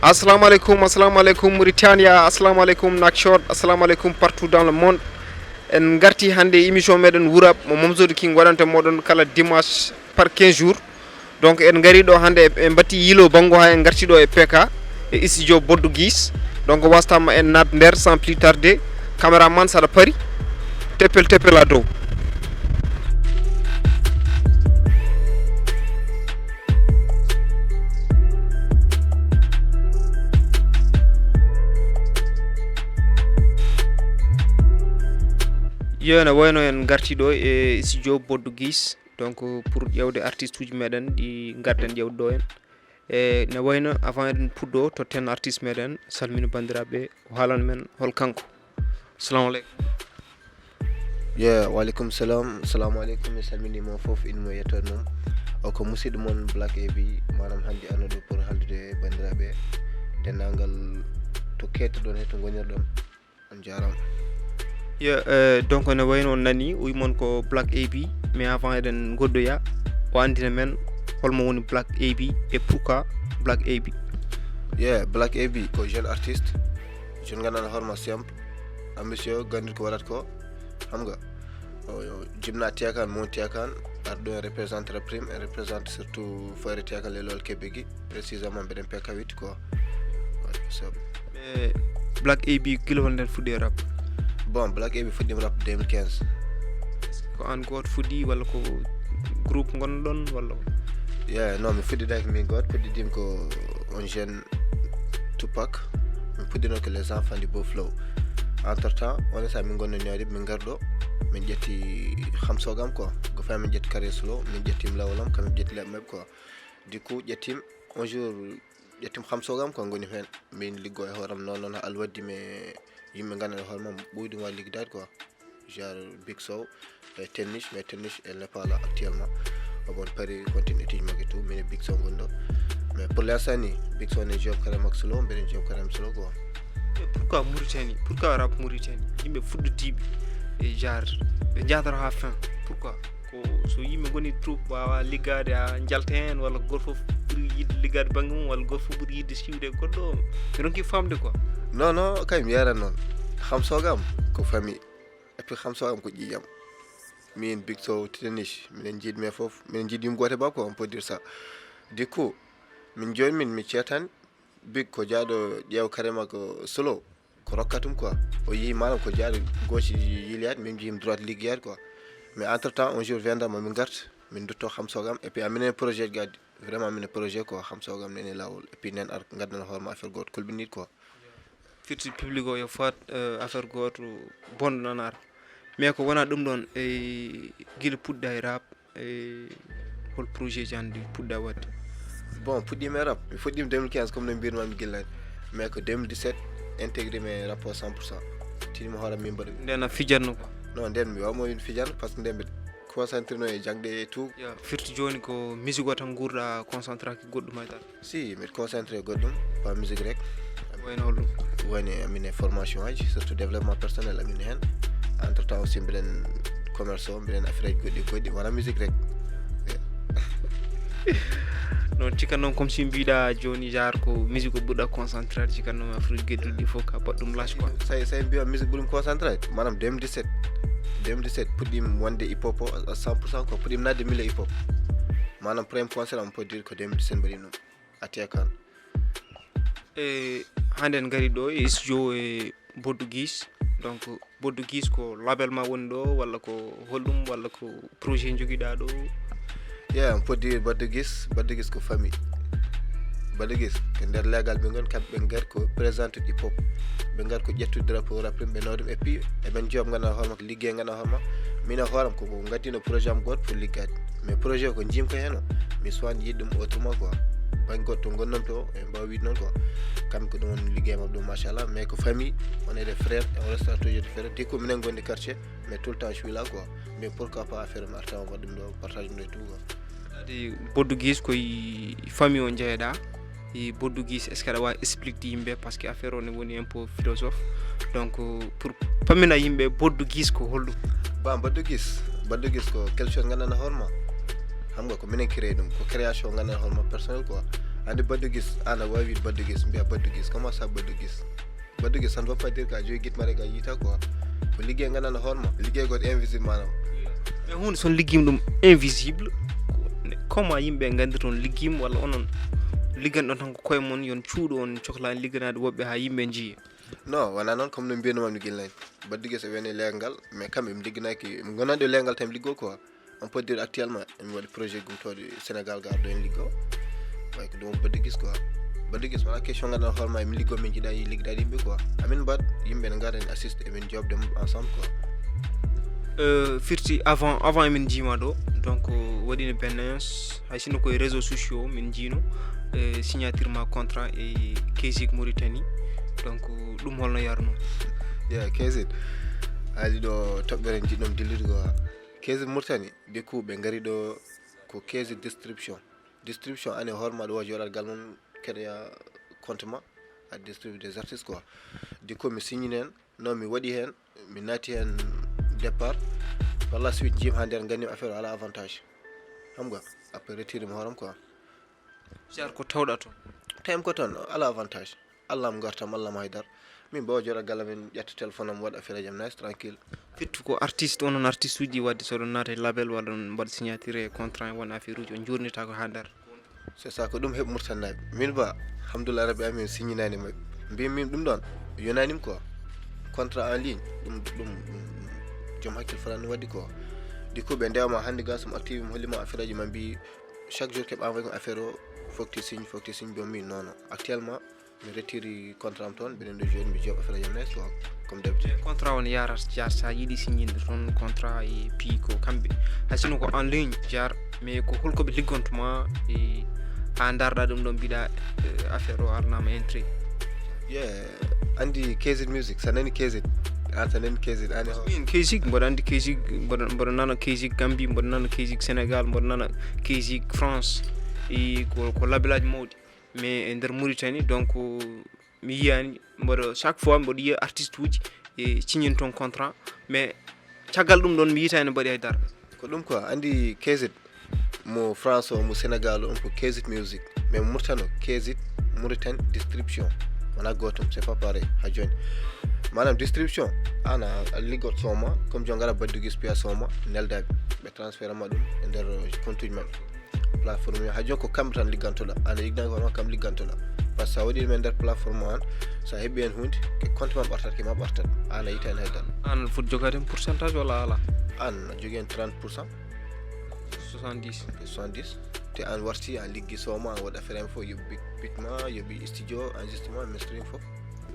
Assalamu alaikum Mauritania, assalamu alaikum Nakshot, assalamu alaikum partout dans le monde. En garti hande émission meden Wuur-Rap mo Momzodi King wadante modon kala dimanche par 15 jours. Donc en gari do hande en batti yilo bango ha en garti do e PK e studio Boddu Guis. Donc wastama en nat der sans plus tarder. Cameraman sara pari. Teppel a dow. Yona wayno en garti do e studio Boddu Guis, donc pour yewde artiste uji meden di garden yewdo do en e ne wayno avant en puddo to ten artiste meden salmini bandirabe o halan men hol kanko. Assalamu alaikum. Wa alaikum salam. Assalamu alaikum. Mi salmini mo fof inmo yettono o ko musidɗo mon Black A.B manam hande anodo pour haldude bandirabe denangal to ketto don e to gonirɗon on jarama. Donc ne wayno on nani uy mon ko Black A.B mais avant eden goddoya o andina men holmo woni Black A.B et pourquoi Black A.B. Black A.B ko jeune artiste jeune ganana horma simple ambitieux gandir ko warat ko xam nga jimna tiakan mon tiakan ardo représente la prime et représente surtout faire tiakan le lol kebegi précisément beden PK8 quoi. Black A.B kilo honden fudde rap. Bon, Black A.B fuddi rap 2015. Ko an got fuddi wala ko groupe gondon wala? Non, mi fuddi dak mi got fuddi dim ko on jeune Tupac. Mi fuddi no que les enfants du beau flow. Entre temps, on est sa mi gondon ñori mi gardo mi jetti xam sogam quoi. Go fa mi jetti carré solo, mi jetti mlawalam kam jetti la meb quoi. Du coup, jettim un jour jettim xam sogam ko ngoni hen min liggo e horam non alwaddi me yimɓe ganduɗa hoore mum ɓuydu ma ligguidade quoi genre Big Sow e tennis mais tennis elle n'est pas là actuellement bon pari continue étude makko tout mine Big Sow gonɗo mais pour l'instant ni Big Sow ne job kare makko solo mbeɗen job kare am solo quoi. Pourquoi Mauritanie, pourquoi rap Mauritanie yimɓe fuɗɗotiɓe e genre ɓe jadoro ha fin pourquoi ko so yimɓe goni troupe wawa liggade ha jalta hen walla goto foof ɓuuri yidde liggade banggue mum walla goto foof ɓuuri yidde siwde goɗɗo mi ronki famde quoi. Non kay mi yaran non xam sogam ko famille et puis xam sogam ko ƴiƴam min Big Sow tennis minen jiidme fof minen jiid yum gote ba quoi on peut dire ça. Du coup min joni min mi ceetan Big ko jaaɗo ƴeew kare makko solo ko rokkatum quoi o yi manam ko jaaɗo gauche yiliyade min jiyim droite liggeyade quoi mais entre temps un jour viendra min garta min dutto xam sogam et puis aminen projet gaddi vraiment minen projet quoi xam sogam nene lawol et puis nen ar gaddana hoorema affaire goto kolɓinit quoi. Firti public o yo fat affaire goto bonɗo nan ara mais ko wona ɗum ɗon e guila puɗɗa e rap e hol projet ji hande puɗɗa wadde? Bon puɗɗima e rap mi fuɗɗima 2015 comme no mbirmami guillani mais ko 2017 intégré me rap o 100%. Tinima hooram min mbaɗa nden a fijanno quoi? Non, nden mi wawmo win fijan par ce que nden mbiɗa concentré no e jangde e tout. Firti joni ko musique o tan guurɗa concentré ki goɗɗum haytata? Si mbiɗa concentré goɗɗum pas musique rek. Wayno holɗum? Woni amine formation aji surtout développement personnel amine hen entre temps aussi mbiɗen commerce o mbiɗen affaire aji goɗɗi wona musique rek. Non cikan noon comme si mbiɗa joni genre ko musique o ɓurɗa concentré cikan noon affaire gueɗɗuɗi ɗi fof ka baɗɗum lâche quoi. Say mbiya musique ɓuurmi concentré manam 2017 puɗɗima wonde hip hop o à 100% ko puɗɗima nadde mille hip hop manam premier concert on peut dire ko 2017 mbaɗimi ɗum atiya kan. Hande en gari ɗo e studio e Boddu Guis, donc Boddu Guis ko label ma woni ɗo walla ko holɗum walla ko projet joguiɗa ɗo? On peut dire Boddu Guis ko famille. Boddu Guis ko nder legal ɓe gon kamɓe ɓe gari ko présente hip hop ɓe gari ko ƴettude drapeau rap ɓe nawdum et puis eɓen job ganduɗa hoorema ko ligguey ganduɗa hoorema min e hooram koko gaddino projet am goto pour liggade mais projet ko jimka hen o mi sowan yiide ɗum autrement quoi banggue goɗɗo to gonnon to e mbawa wiide noon quoi kamɓe ko ɗum woni liggey mabɓe ɗum machallah mais ko famille on est des frères et on restera toujours des frères dès que minen gondi quartier mais tout le temps je suis là quoi mais pourquoi pas affaire mi arta o waɗa ɗum ɗo partage ɗum ɗo e tout quoi. Adi Boddu Guis koye famille o jeeyaɗa e Portugais est ce que aɗa wawi explique yimɓe par ce que affaire o ne woni un peu philosophe donc pour pamina yimɓe Portugais ko holɗum. Ba Portugais ko quelque chose ngandana horma xam nga ko minen créé ɗum ko création ngandana horma personnel quoi andi Portugais ana wawi Portugais mbiya Portugais comment ça Portugais ça ne veut pas dire que joyi guitmare ga yita quoi ko liggéey ngandana horma liggéey goto invisible manam mais hunde son liggima ɗum invisible comment yimɓe gandi toon liggima walla onon liggan ɗon tan ko koye mon yon cuuɗo on cohlani ligganade woɓɓe ha yimɓe jiiya. Non wona noon comme no mbiyano mamni guilnani Portugais e wene leggal mais kamɓe mi ligganaki mi gonande leggal tan liggo quoi on peut dire actuellement mi waɗi projet gumtode Sénégal ga ardo en liggo way ko ɗum Portugais quoi Portugais wona question ngandana hoorema mi liggo min jiiɗa liggidade yimɓe quoi amin mbad yimɓe ne gara en assiste emin jobde ensemble quoi. Firti avant emin jiima ɗo donc waɗino bennes hay sinno koye réseaux sociaux min jiino signature ma contrat e Kesik Mauritanie donc ɗum holno yarno. Kesik ali ɗo toɓɓere jiɗɗom dillude ko Kesik Mauritanie de coup ɓe gari ɗo ko Kesik distribution ane hoorema ɗo wo joɗat gal mum keɗoya compte ma a distribue des artistes quoi du coup mi signe hen non mi waɗi hen mi naati hen départ par la suite jim ha nder gandim affaire ala avantage xam nga après retiré mi hooram quoi jar ko tawɗa toon tem ko toon ala avantage Allah am gartam Allah am haydar min bawa joɗa gala min ƴetta téléphone am waɗa affaire jam nice tranquille firtu ko artiste onon artiste uji wadde soɗon naata e label walla on mbaɗa signature e contrat won affaire uji on jurnita ko ha nder. C'est ça ko ɗum heɓ murtannaɓe min ba alhamdoulilah rabbi amin signanani mabɓe mbimi ɗum ɗon yonanimi quoi contrat en ligne ɗum joom hakkille falani waɗi quoi du coup ɓe ndewma hannde ga somi active mi hollima affaire aji ma mbi chaque jour keɓe envoyé ko affaire o fokti signe bomi non actuellement mi retiri contrat am toon mbiɗen ɗo joni mi jooɓ affaire aji am nice quoi comme d'habitude contrat on jar sa yiiɗi signinde toon contrat e pi ko kamɓe hay sinno ko en ligne jar mais ko holkoɓe liggontoma e ha darɗa ɗum ɗon mbiɗa affaire o arnama entré. andi Kesik music sa nani Kesik an sa nani Kesik ani min Kesik mboɗo andi Kesik mboɗo nana Kesik Gambie mboɗo nana Kesik Sénégal mboɗo nana Kesik France e ko labelaji mawɗi mais e nder Mauritanie donc mi yiyani mboɗo chaque fois mboɗo yiya artiste uji e signine toon contrat mais caggal ɗum ɗon mi yitani mbaɗi haydara ko ɗum quoi andi Kesik mo France o mo Sénégal on ko Kesik music mais Mauritanie Kesik Mauritanie distribution wona gotum c'est pas pareil ha joni manam distribution ana liggot soma comme jo ngara Portugais piya soma neldaɓe ɓe transféré ma ɗum e nder compte uji mabɓe plateforme ha joni ko kamɓe tan liggantoɗa ana yiggani ko kam liggantoɗa par ce que sa waɗi ɗum e nder plateforme o an sa heeɓi hen hunde ke compte ma ɓartat ke ma ɓartat an a yita hen haydara an foti jogade hen pourcentage walla ala an a jogui hen 30% 70 te an warti an liggi soma an waɗa affaire en fof yoɓi bitma yoɓi studio enregistrement mastering fof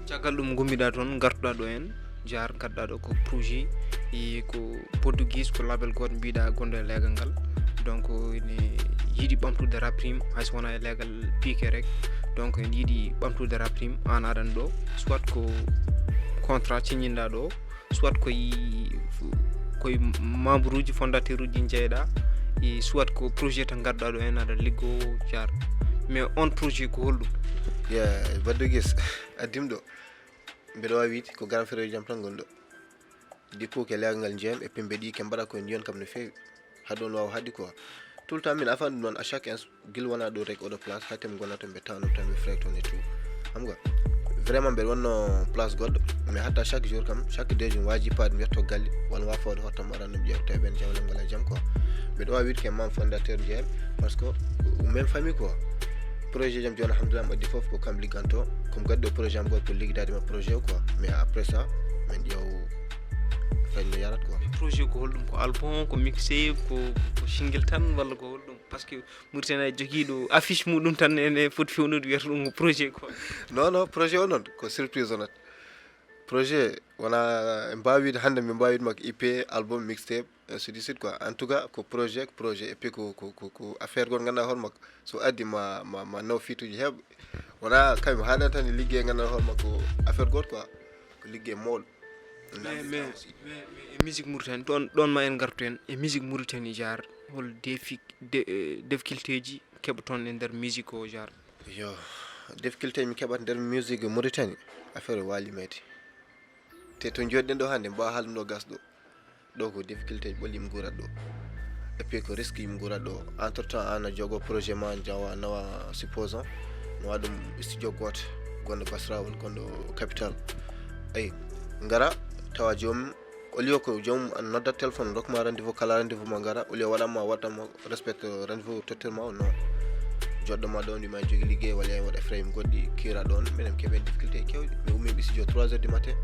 caggal ɗum gommiɗa toon gartuɗa ɗo hen jar gadɗa ɗo ko projet e ko Portugais ko label goto mbiɗa gonɗo e leegal ngal donc ene yiiɗi ɓamtude raprime hayso wona e leegal pique rek donc en yiiɗi ɓamtude raprime an aɗan ɗo soit ko contrat signinɗa ɗo soit koye membre uji fondateur uji jeeyɗa e soit ko projet tan gadɗa ɗo hen aɗa liggo jar mais on projet ko holɗum. Portugais addimɗo mbiɗa wawi wiide ko grand frère jam tan gonɗo di coup ke leegal ngal jeeyam e pembe ɗi ke mbaɗa koye ndiyon kam no fewi haɗo on wawa haɗi quoi tout le temps min afan ɗum noon à chaque instant guila wona ɗo rek oɗo place hay temi gonna toon ɓe tawno tan ɓe frère toon et tout xam nga vraiment mbeɗa wonno place goɗɗo mais hatta chaque jour kam chaque 2 jours waji paade mi yetto galle walla wa fawde hottam aɗa ɗum ƴeew tawi ɓen jawle ngal e jaam quoi mbeɗa wawi wiide ke membre fondateur jeeyam par ce que même famille quoi projet jam joni alhamdoulilah mi addi foof ko kam ligganto komi gaddi ɗo projet am goto pour liggidade ma projet o quoi mais après ça min ƴeew fayi no yarat quoi. Projet ko holɗum ko album ko mixé ko single tan walla ko holɗum par ce que Mauritanie ay joguiɗo affiche muɗum tan ene foti fewnude wiyata ɗum ko projet quoi. Non projet o noon ko surprise onat projet wona mbawi wiide hande mi mbawi wiidema ko IP album mixtape ainsi de suite quoi en tout cas ko projet et puis ko affaire goto ganduɗa hoorema so addi ma naw fituji heɓɓe wona kamɓe haɗan tan e ligguey ganduɗa hoorema ko affaire goto quoi ko ligguey mawɗo. mais musique Mauritanie ɗon ma en gartu hen e musique Mauritanie jar hol difficulté ji keɓa toon e nder musique o jar. difficulté mi keɓat nder musique Mauritanie affaire wali meti te to joɗɗen ɗo hande mbawa halnuɗo gas ɗo ko difficulté ɓolli mi guurat ɗo et puis ko risque yim guurat ɗo entre temps an a jogo projet ma jawa nawa supposons no waɗa ɗum studio goto gonɗo basrawol gonɗo capital ayi ngara tawa jomum au lieu ko jomum an noddat téléphone rokkuma rendez-vous kala rendez-vous ma ngara au lieu waɗanma waɗanma respecte rendez-vous tottirma o non joɗɗoma ɗon ndima jogui ligguey walla en waɗa frame goɗɗi kira ɗon minen keeɓen difficulté kewɗi mi ummi ɓe studio 3 heures du matin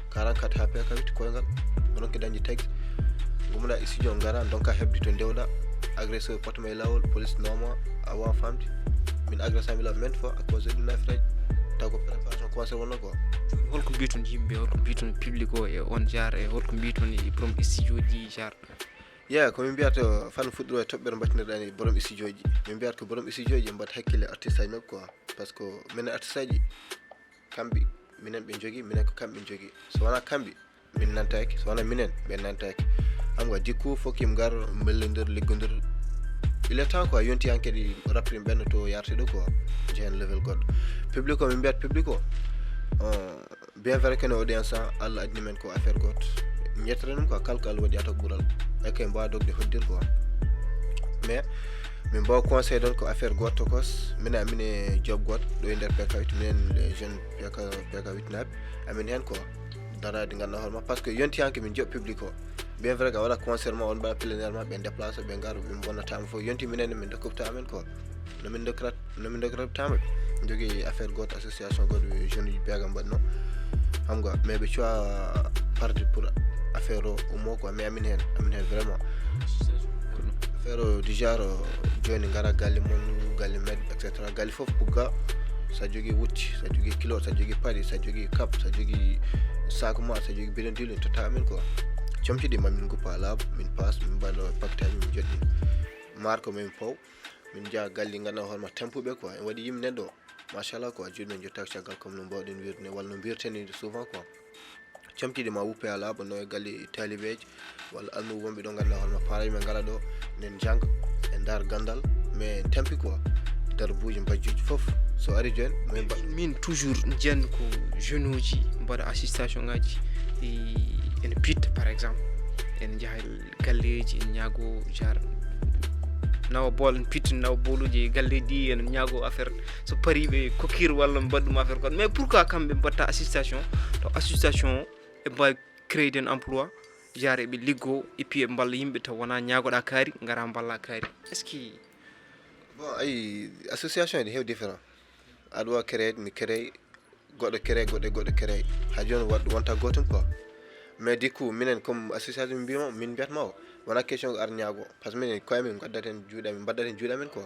44 ha pk 8 koyngal onon ke dañi taxi gumuɗa e studio ngara donka heɓde to dewɗa agresseur potma e lawol police noma a wawa famde min agressami law maintes fois à cause de nafraji taw ko préparation concert wonno quoi. holko mbiton yimɓe holko mbiton public o e on jar e holko mbiton e borom studio ji jar komin mbiyata fan fuɗɗoro e toɓɓere battinirɗan e borom studio ji min mbiyata ko borom studio ji mbatta hakkille artiste aji mabɓe quoi par ce que minen artiste aji kamɓe minen ɓe jogui minen ko kamɓe jogui so wona kamɓe min nantaki so wona minen ɓe nantaki xam nga dikku faut kim gar bellodir liggodir il est temps quoi yonti han kadi rappri ɓenno to yarte ɗo quoi jehen level goɗɗo public o min mbiyata public o bien vrai que no audience Allah adni men ko affaire goto jettere ɗum quoi kalko Allah waɗi atok ɓuural eke mbawa dogde hoddir quoi mais min mbawa conseil ɗon ko affaire goto tokos min amine job goto ɗo e nder pk8 minen les jeunes pk8 naɓe amin hen quoi darade ganduɗa hoorema par ce que yonti hanke min joɓ public o bien vrai que waɗa concert ma on mbaɗa plénaire ma ɓe déplace ɓe gaara ɓe bonnatama fof yonti minen min dokkopta amen quoi nomin dokkiratama jogui affaire goto association goto jeune uji beega mbaɗno xam nga mais ɓe cuwa parde pour affaire o ummo quoi mais amin hen vraiment affaire o du genre joni gara galle mon galle med etc galle foof pugga sa jogui wucci sa jogui kilo sa jogui paɗi sa jogui cap sa jogui sac ma sa jogui bidon diwlin totta amen quoi comtiɗi ma min guppa laaɓa min passe min mbaɗo pactage min joɗɗin marque min pow min jaa galli ganduɗa hoorema tempuɓe quoi en waɗi yimɓe ɗo machallah quoi juuɗe men jottaki caggal comme no mbawɗen wirde walla no mbirteni souvent quoi comtiɗi ma wuppe a laaɓa no e galle talibeji walla almuɓe wonɓe ɗo ganduɗa hoorema paaraji men ngala ɗo nen jangga en dar gandal mais en tempi quoi darbuji mbajjuji foof so ari joni min toujours jiyani ko jeune uji mbaɗa assistation ngaji ene pitta par exemple en jaaha galleji en ñaago jar nawa bool en pitta nawa booluji e galleji ɗi en ñaago affaire so pariɓe kokir walla mbaɗɗum affaire goɗɗo mais pourquoi kamɓe mbatta assistation to association e mbawi créer un emploi jar eɓe liggo et puis e balla yimɓe taw wona ñaagoɗa kaari gara balla kaari est ce que bon ay association ɗi heew différent aɗa wawa créer mi créer goɗɗo créer goɗɗo créer ha joni wonta gotum quoi mais du coup minen comme association mbima min mbiyatma o wona question ko ar ñaago par ce que minen koye men gaddat hen juuɗe amen mbaddat hen juuɗe amen quoi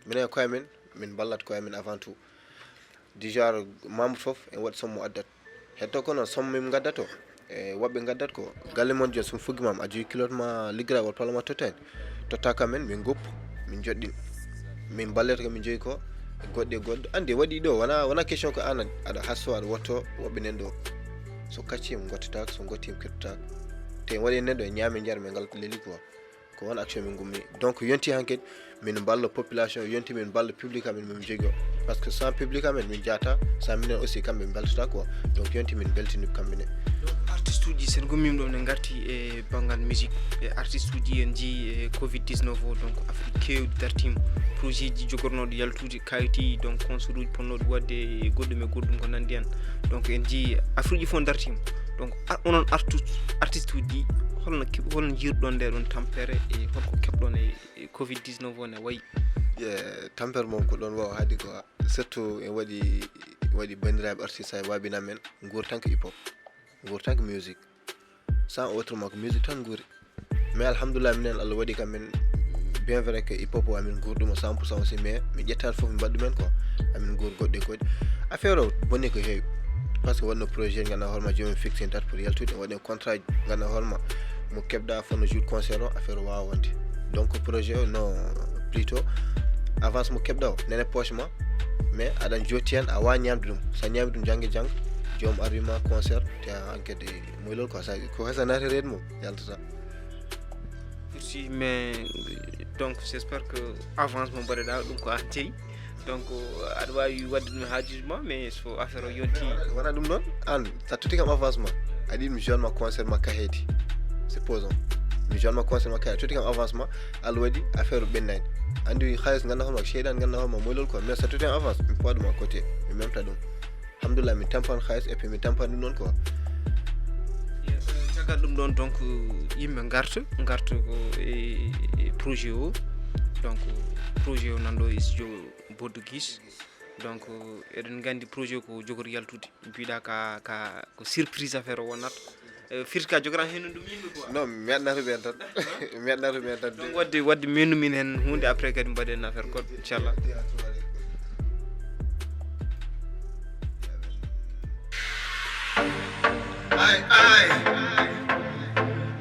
minen koye men min ballat koye men avant tout du genre membre foof en waɗi somme mo addat hetto ko noon somme min gaddat o e woɓɓe gaddat ko galle mon joni somi fuggimama a jogui kilote ma liggira walla palla ma totta hen totta kam men min goppu min joɗɗin min ballete ko min jogi ko goɗɗe goɗɗo andi waɗi ɗo wona question ko an aɗa hasso aɗa wotto woɓɓe nen ɗo so kaccima gottotako so gottima kettotako te waɗi nen ɗo e ñaami jar min ngal leeli quoi ko won action min gummi donc yonti hankkadi min balla population yonti min balla public amen min jogi o par ce que sans public amen min jaata sans minen aussi kamɓe beltata quoi donc yonti min beltini kamɓe ne artiste uji sen gommima ɗo ne garti e banggal musique e artiste uji en jii e covid 19 o donc afrique kewɗi dartima projet ji jogornoɗo yaltude kayiti donc concert uji ponnoɗo wadde goɗɗum e goɗɗum ko nandi hen donc en jii afrique ji fof dartima donc onon artiste uji holno jirɗon nde ɗon tampere e holko keɓɗon e covid 19 o ne wayi tampere moom ko ɗon wawa haadi quoi surtout en waɗi bandiraɓe artiste e wabinam men guur tan ko hip hop guur tan ko musique sans autrement ko musique tan guuri mais alhamdoulilah minen Allah waɗi kam men bien vrai que hip hop o amin guurɗuma 100% aussi mais mi ƴettani foof mi mbaɗɗu men quoi amin guur goɗɗe goɗɗi affaire o bonni ko heewi par ce que waɗno projet ganduɗa hoorema jomum fixe date pour yaltude en waɗi contrat ganduɗa hoorema mo keɓɗa fonno jour concert o affaire o wawa wonde donc projet o non plutôt avance mo keɓɗa o nene poche ma mais aɗan jotti hen a wawa ñamde ɗum sa ñami ɗum janggue jangga joom arwima concert te enquête moylol quoi sa ko hesa naati reede mum yaltata aussi mais donc j'espère que avance mo mbaɗeɗa ɗum ko an jeeyi donc aɗa wawi wadde ɗum haajuji ma mais so affaire o yonti wona ɗum ɗon an sa tutti kam avance ma a ɗi mi jeune ma concert ma kahedi supposons mi jeune ma concert ma kahedi tutti kam avance ma Allah waɗi affaire o ɓennani andi xaalis ganna holma cheydan ganna holma moylol quoi mais sa tutti kam avance mi poids ɗum à côté mi memta ɗum alhamdoulilah mi tampan xaalis et puis mi tampan ɗum ɗon quoi caggal ɗum ɗon donc yimɓe garta ko e projet o donc projet o nanɗo e studio Boddo Guiss donc eɗen gandi projet ko jogori yaltude mbiɗa ko surprise affaire o wonata firti ka jogoran hen ɗum yimɓe quoi non mi meɗnata ɓen tan mi meɗnata ɓen tan donc wadde mennu min hen hunde après kadi mbaɗen affaire goɗɗo inchallah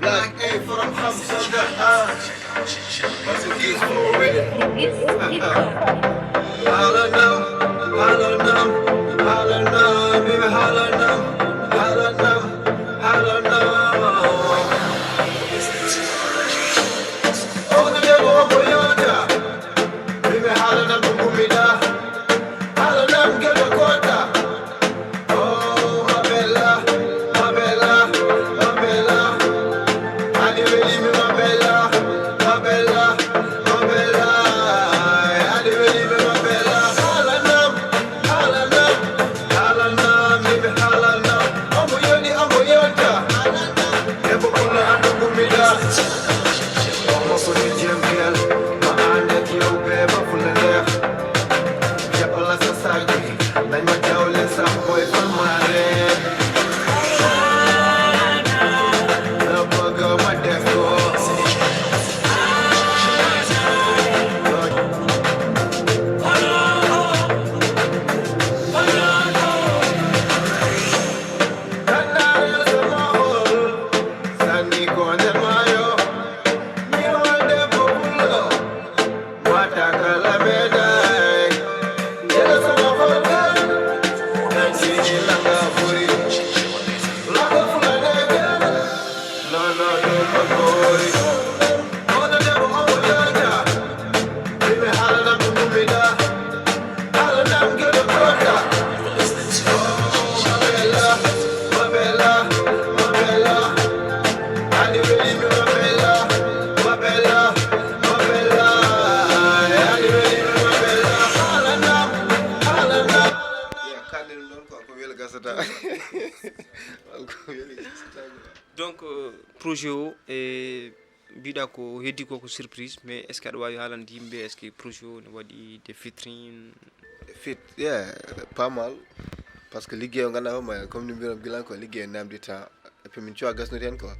Black A from Hamza Boddo Guiss for real holla now, baby holla now oh the devil of Boyota baby holla now Bumida holla now get a quota oh my bella I didn't believe in my bella I didn't believe in my bella holla now baby holla now I'm Boyota never pull out the Bumida almost on the gym girl my hand at you baby full of air Japala society like my jawlin some boy from my head donc projet o e mbiɗa ko heddi ko surprise mais est ce que aɗa wawi haalande yimɓe est ce que projet o ne waɗi des vitrines yeah pas mal parce que liggéey o ganduɗa hoorema comme no mbiram guilan ko liggéey namdi temps et puis min cuwa gasnude hen quoi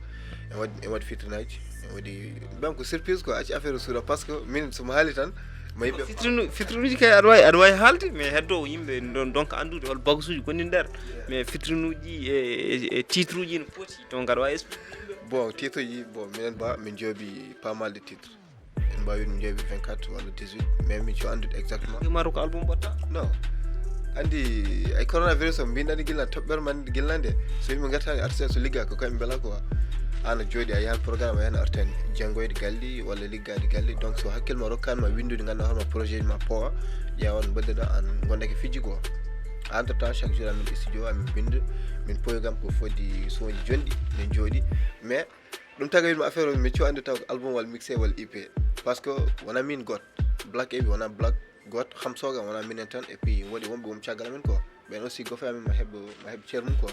en waɗi vitrine aji en waɗi même ko surprise quoi acci affaire o suura par ce que min somo haali tan ma yimɓe vitrine uji kay aɗa wawi haalde mais heddo yimɓe donc andude hol bagage uji gonni nder mais vitrine uji e titre uji ne poti donc aɗa wawi bon titre uji bon minen ba min jooɓi pas mal de titre en mbawi ɗum jooɓi 24 walla 18 mais min co andude exactement maro ko album batta non andi ay coronavirus o mbinɗani gillan toɓɓere man gillande so yimɓe gartani artiste so ligga ko kamɓe beela quoi ana jooɗi a yahan programme a yahan artan janggoyde galli walla liggade galli donc so hakkille ma rokkanma windude ganduɗa hoorema projet ma powa ƴewan mbaɗɗeɗa an gondake fijji quoi entre temps chaque jour amin studio amin binde min poygam ko foddi soji jonɗi min jooɗi mais ɗum taga witma affaire o mi co andi taw ko album walla mixé walla ip par ce que wona min goto Black A.B wona black goto hamsogam wona minen tan et puis woɗi wonɓe wom caggal amen quoi ɓen aussi gofe amin ma heɓ ceer mum quoi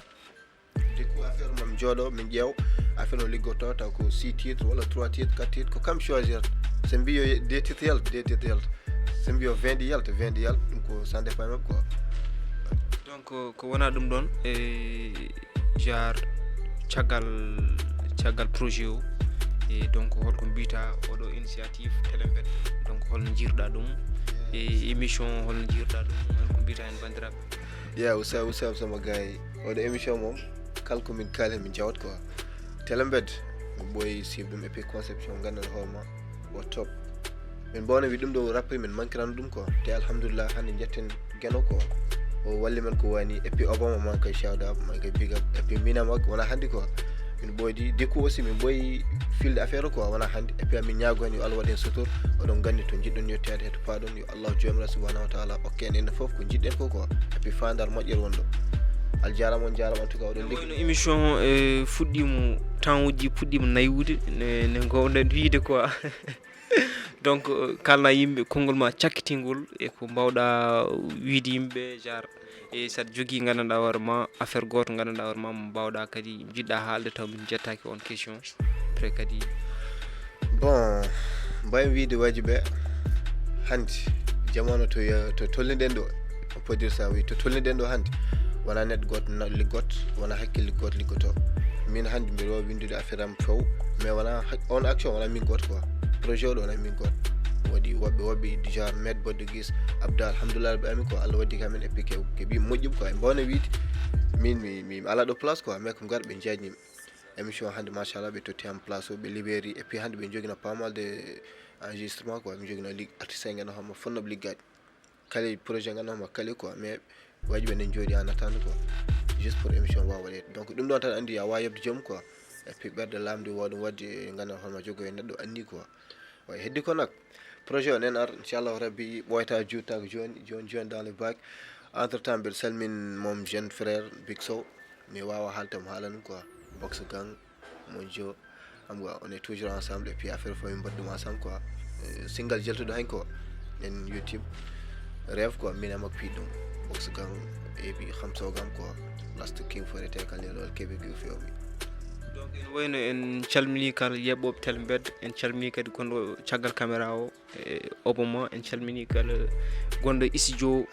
du coup affaire mam jooɗo min ƴeew affaire o liggoto taw ko 6 titres walla 3 titres 4 titres ko kam choisir so mbi yo des titres yalta so mbi yo 20 ɗi yalta ɗum ko ça dépend mabɓe quoi donc ko wona ɗum ɗon e genre caggal projet o e donc holko mbiyata oɗo initiative telembed donc holno jiirɗa ɗum e émission holno jiirɗa ɗum holko mbiyata hen bandiraɓe ya usaw sama gay oɗo émission mom kala ko min kaali min jawat quoi telembed mi ɓooyi siw ɗum et puis conception ganduɗa hoorema o top min mbawno wi ɗum ɗo rappeur min manquirano ɗum quoi te alhamdulillah hande jetten gueno quoi o walli men ko wani et puis obama man kay shout out man kay big up et puis minama wona handi quoi min ɓoydi déco aussi min ɓooyi filde affaire quoi wona hannde et puis min ñaago hen yo Allah waɗen sutur oɗon gandi to jiɗɗon yettade he to paaɗon yo Allah jomira subhanahu wa taala okke en enen fof ko jiɗɗen ko quoi et puis fandar moƴƴere wonɗo al jarama on jarama en tout cas oɗon liggo no émission fuɗɗimo temps uji puɗɗima naywude ne gowɗen wiide quoi donc kalna yimɓe konngol ma cakkitingol e ko mbawɗa wiide yimɓe genre e saɗa jogui gandanɗa hoore ma affaire goto gandanɗa hoore ma mo mbawɗa kadi jiɗɗa haalde taw min jettaki on question après kadi bon mbawmi wiide waji ɓe hande jamanu to tolniɗen ɗo on peut dire ça oui to tolniɗen ɗo hande wona neɗɗo goto liggot wona hakkille goto liggoto min hande mbiɗa wawi windude affaire am few mais wona on action wona min goto quoi projet oɗo wona min goto waɗi woɓɓe du genre mettre bodde guis abda alhamdoulilah rabbi alamin ko Allah waddi kamen et puis keeɓi moƴƴum quoi mbawna wiide min mi ala ɗo place quoi mais ko gar ɓe jaajnimi émission hande machallah ɓe totti am place o ɓe libéri et puis hande ɓe jogina pas mal de enregistrement quoi mi jogina artiste e ganduɗa homo fonnoɓe liggaɗi kala projet ganduɗa homo kali quoi mais waji ɓe nen jooɗi en attente quoi juste pour émission wawa waɗede donc ɗum ɗon tan andi a wawa yebde joom quoi et puis ɓerde lamde waɗum wadde ganduɗa hono jogo e neɗɗo anni quoi way heddi ko nak projet o nen ar inchallahu rabbi ɓoyta juttako joni dans le bac entre temps mbiɗa salmin mom jeune frère Big Sow mi wawa haaltamo haalanum quoi boxe gang mon jo xam nga on est toujours ensemble et puis affaire fo min mbaɗɗum ensemble quoi single jeltuɗo hen ko en YouTube rêve quoi min amak pi ɗum boxe gang et puis xam sogam quoi last king forete kalelol keɓe gu fewmi donc en wayno en calmini kala yeɓɓoɓe tel bedde en calmini kadi gonɗo caggal caméra o obama en calmini kala gonɗo studio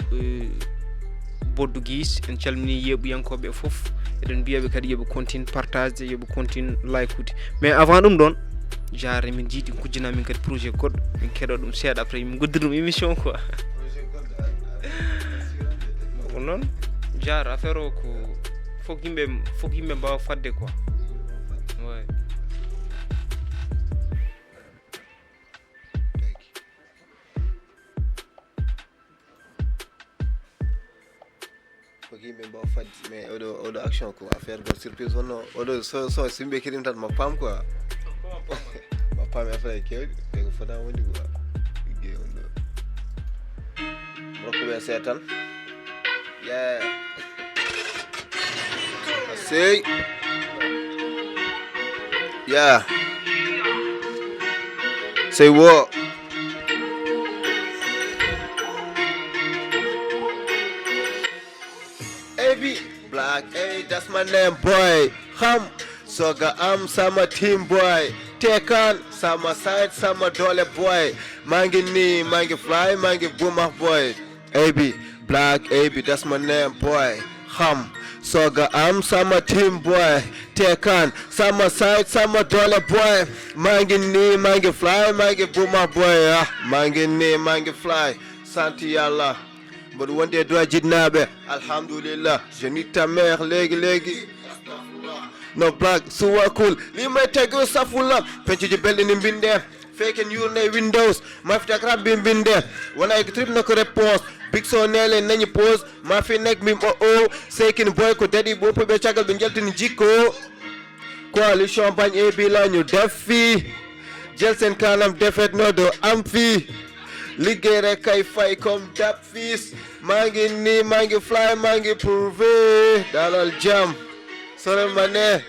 boddu guis en calmini yeɓoyankoɓe foof eɗen mbiyaɓe kadi yooɓe continue partage yooɓe continue like ude mais avant ɗum ɗon jare min jiiɗi kujjinamin kadi projet goɗɗo min keɗo ɗum seeɗa après min goddir ɗum émission quoi ko noon jare affaire o ko fof yimɓe mbawa fadde quoi ouais yimɓe mbawa fadde mais oɗo action ko affaire go surprise wonno oɗo so simɓe kirim tan ma paam quoi ma paami affaire kewɗi te ko fota wondi quoi ligguey on ɗo rokkuɓe seeɗa tan yeah sey yeah say what A.B, Black A, that's my name, boy. Soga sama team, boy. Take on, sama side, sama dole, boy. Mangi knee, mangi fly, mangi boomer, boy. A.B, Black A.B, that's my name, boy. Soga sama team, boy. Take on, sama side, sama dole, boy. Mangi knee, mangi fly, mangi boomer, boy. Mangi knee, mangi fly. Santi Allah. But one day do I jidnabe, alhamdulillah, je need ta mère, legi. No black, so cool. Li may tego safula, penchi je belli ni binde. Fake and you ne windows, mafia crab binde. When I trip no response, Big Sow nele nani pose, mafia neck me oh, sekin boy ko daddy bo pe chagal bin geltin jiko. Coalition ban A.B la ñu defi. Jelsen kanam defet no do amfi. Liggéey rek kay fay comme dap fils maa ngi nii maa ngi fly maa ngi pouve dalal jam sore ma ne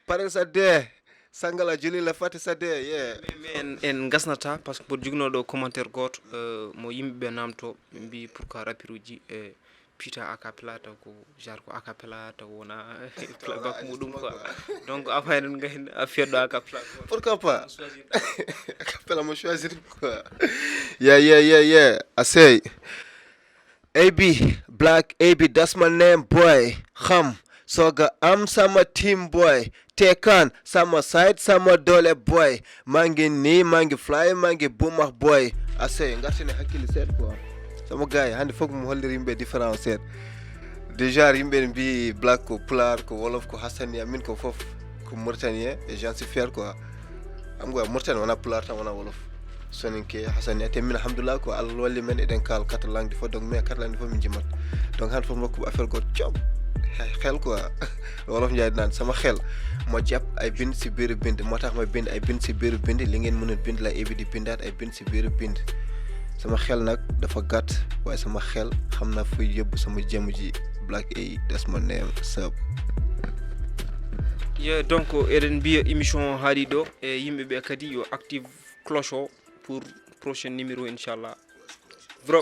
pare sa dee sangala juli la fati sa dee yeah mais en gasnata par ce que mboɗo joginoɗo commentaire goto mo yimɓeɓe namto ɓe mbi pourquoi rapiruji e pita acapella taw ko genre ko acapella taw wona playback muɗum quoi donc après eɗen gayni a fiyatɗo acapella pourquoi pas acapella mo choisir quoi yeah I say A.B, Black A.B, that's my name, boy. Soga sama team, boy. Take on, sama side, sama dole, boy. Mangi knee, mangi fly, mangi boomer, boy. I say, ngatine hakkille set quoi. Sama guy, hande fok mo hollir yimɓe différent set. Déjà yimɓe mbi black ko pulaar ko wolof ko hassania min ko fof ko mauritanien et j'en suis fier quoi. Am go Mauritanie wona pulaar tan wona wolof. Soninke hassania te min alhamdulillah ko Allah walli men eɗen kal quatre langue fof donc mais quatre langue fof min jimat. Donc han fof makko affaire goto cob xel quoi wolof Njaay naan sama xel moo jàpp ay bind si biiru bind moo tax ma bind ay bind si biiru bind li ngeen mën a bind la Ebi di bindaat ay bind si biiru bind sama xel nag dafa gàtt waaye sama xel xam naa fuy yóbbu sama jëmm ji Black A that's my name sub. Yeah, donc eɗen mbiya émission haaɗi ɗo e yimɓeɓe kadi yo active cloche o pour prochain numéro inchallah. Bro.